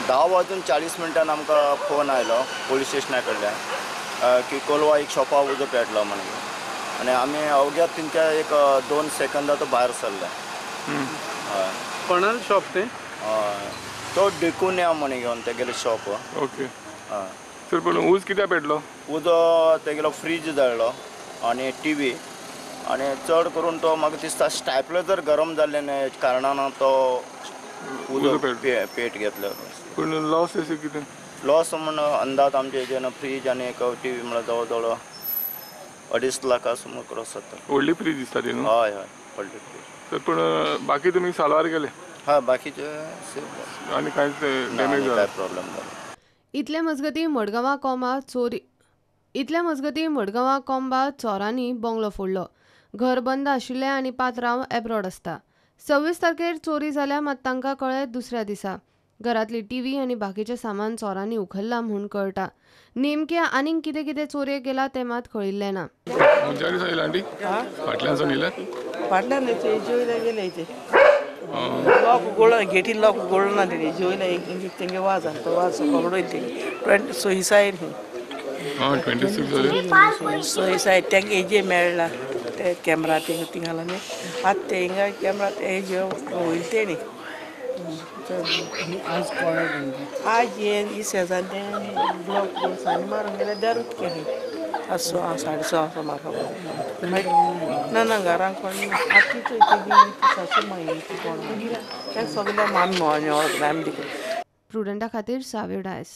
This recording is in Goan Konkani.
10:40 आमकां फोन आयलो पोलीस स्टेशना कडल्यान की कोलवा एक शॉपा उजो पेटलो म्हणून आनी आमी अवघ्या थंयच्या एक 2 सेकंदा तो भायर सरले. हय, कोणाल शॉप तें? हय, तो डिकुन्या म्हण घेवन तेगेलें शॉप. ओके. हय सर, पूण उज कित्याक पेटलो? उजो तेगेलो फ्रीज जळ्ळो आनी टीव्ही आनी चड करून तो म्हाका दिसता स्टॅपलर गरम जाल्ले कारणान तो उजो पेट घेतलो. पूण लॉस अशें कितें? लॉस म्हण अंदाज आमचे हेजेन फ्रीज आनी एक टीव्ही म्हळ्यार जवळ जवळ 2.5 लाखां सुमार क्रॉस जाता. व्हडली फ्रीज दिसता ती न्हू? हय हय, व्हडली फ्रीज. तर पूण बाकी तुमी साल्वार केले? हय, बाकीचे सेफ आनी कांयच डॅमेज काय प्रॉब्लेम जालो. इतले मजगती मडगांवा कोंबा चोरांनी बंगलो फोडलो. घर बंद आशिल्लें आनी पात्रांव एब्रॉड आसता. 26 तारखेर चोरी जाल्या मात तांकां कळ्ळें दुसऱ्या दिसा. घरांतली टीव्ही आनी बाकीचें सामान चोरांनी उखल्लां म्हूण कळटा. नेमकें आनीक कितें कितें चोरयेक गेलां तें मात कळिल्लें ना. फाटल्यान गेले लॉक उगडलो, गेटी लॉक उगडलो ना तेणी जेवयले तेंगे वाज तो वाज पकडोयल तेणी 26 आयल 26 आयल तेंगे हेजे मेळ्ळा ते कॅमरा थिंगा थिंगा न्ही आतां ते हिंगा कॅमरा हेजे वयले तेणी आज हे शेजान तें ब्लॉक सानी मारून गेल्यार दारूच केली. आज 6:30 म्हाका ना ना घरांक कोण आतां चोयती सासू मागीर कोण तें सगळें आमी वळखना आमी. प्रुडंटा खातीर साव्यो डायस.